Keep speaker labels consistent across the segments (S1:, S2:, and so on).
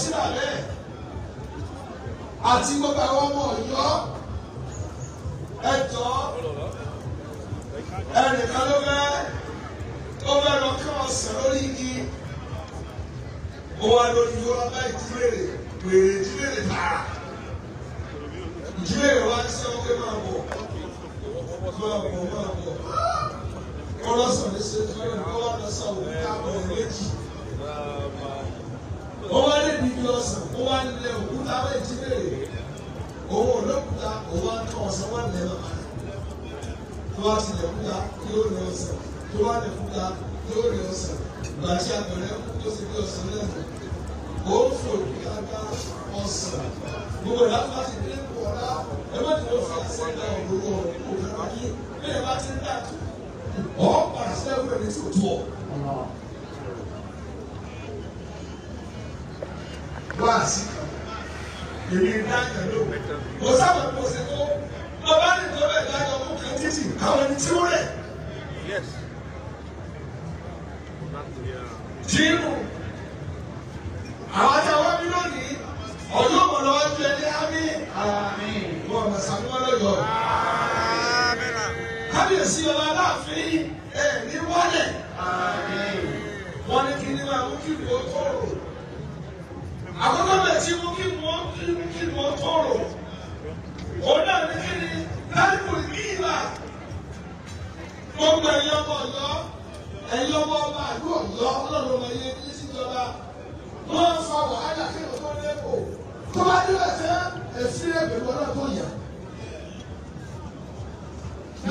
S1: sí bàbá ẹ̀ àti gbogbo àwọn ọmọ Ọ̀yọ́. Ẹ jọ̀ọ́, ẹnìkan ló fẹ́, ó fẹ́ lọ kí wọ́n sàn lórí igi. Ó wá lórí ìwọ bá ìdílé wèrè, ìdílé tààrà, ìdílé wa ń sọ pé máa bọ̀, máa bọ̀, máa bọ̀. Kọ́lọ́sàn ní ṣe fẹ́ràn kó wá lọ sọ òkúta ọ̀rẹ́ méjì. Ó wá lè níbi ọ̀sán, ó wá lẹ òkúta méjì léèrè. Òun ò lókúta, òun á tọ́ ọ̀sán wá lẹ̀ bàbá rẹ̀. Tó bá ti lẹ̀ òkúta, yóò lẹ ọ̀sán. Tó bá lẹ̀ òkúta, yóò lẹ ọ̀sán. Ìgbà tí apẹ̀rẹ̀ kú tó ṣe bí ọ̀sán lẹ́nu. Ó ń fi òkúta gbá ọ̀sán. Gbogbo ìlà tó bá ti dé kú ọ̀la, ẹ má ti wọ́n fi àṣẹ gba òwúrọ̀ òfin ayé. Bí ẹ bá ti ń dà tó, ọ̀ padà sílẹ̀ wúlò ní tí ò tó ọ. Wáàsí kan èmi dáyà ló kò sábà kò sí tó mo bá ní tó bẹ́ẹ̀ dájọ́ mú kan títì àwọn ẹni tí ó rẹ̀.
S2: Yes.
S1: Tìrù àwọn àti àwọn bí lónìí ọdún ọmọ lọ́wọ́ ju ẹni ámì wọn ọmọ sàmúwọ́ lọ́yọ̀ọ́. Kábíyèsí ọba Aláàfin ẹ̀ ní wálẹ̀. Wọ́n ní kí ni máa mú kí wọ́n tọrọ. Àkọ́kọ́ bẹ̀ tí mú kí wọ́n kí wọ́n tọrọ. Òun náà ní kí ni láìpò ìgbà. Gbogbo ẹ̀yin ọmọ Ọ̀yọ́, ẹ̀yin ọmọ ọba àlú Ọ̀yọ́, Ọlọ́run ọmọ yẹn ní síjọba. Wọ́n ń fa wàhálà kí ló tó lẹ́kọ̀ọ́. Tó bá dé ẹ̀fẹ́ ẹ̀fí pẹ̀lú ọlọ́run tó yà.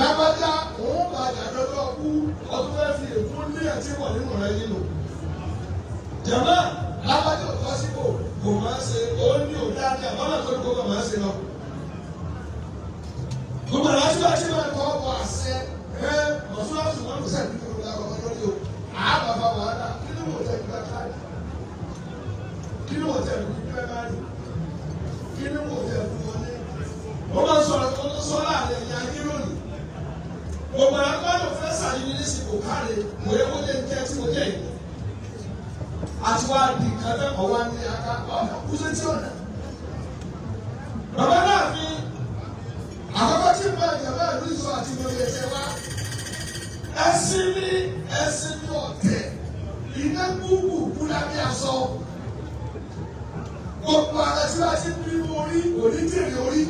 S1: Lágbájá òun bá dàdọ́dọ́ kú ọdún fẹ́ fi èkó ní ẹ̀tí wọ̀ nínú rẹ̀ nínú. Jàmbá lágbájá ò tọ́ sípò kò máa ń ṣe ó ní òdáàdì àbọ̀nà tó ní kó máa ń ṣe lọ. Gbogbo àti bá ti máa tọ́ ọkọ̀ àṣẹ ẹ mọ̀sùlùmí wọn kò sẹ́ni tó lọ́wọ́ ọkọ̀ lórí o. Àbàbà wàhálà kí ni wò tẹ̀ nípa káàdì? Kí ni wò tẹ̀ nípa káàdì? Kí ni wò tẹ̀ nípa wọlé? Wọ́n máa ń sọ̀rọ̀ tó ń sọ láàrin ẹ̀yà ayé lónìí. Gbogbo àgbàdo fẹ́ sàyìn ní sípò káre kò yẹ kó jẹ́ ní jẹ́ tí mo jẹ́ yìí. Àti wá di nǹkan náà ọ̀wá ní aka ọ̀nà kúṣe tí ọ̀nà. Bàbá náà fi àkọ́kọ́ tí mo ìjàmbá ìlú ìsọ àti ìmọ̀ ẹ̀sẹ̀ wá. Ẹ̀sìn ní ẹ̀sìn ní ọ̀tẹ̀ iná gbúgbù kú lábẹ́ aṣọ. Gbogbo ara tí wọ́n ti ń bínú orí kò ní jèrè orí.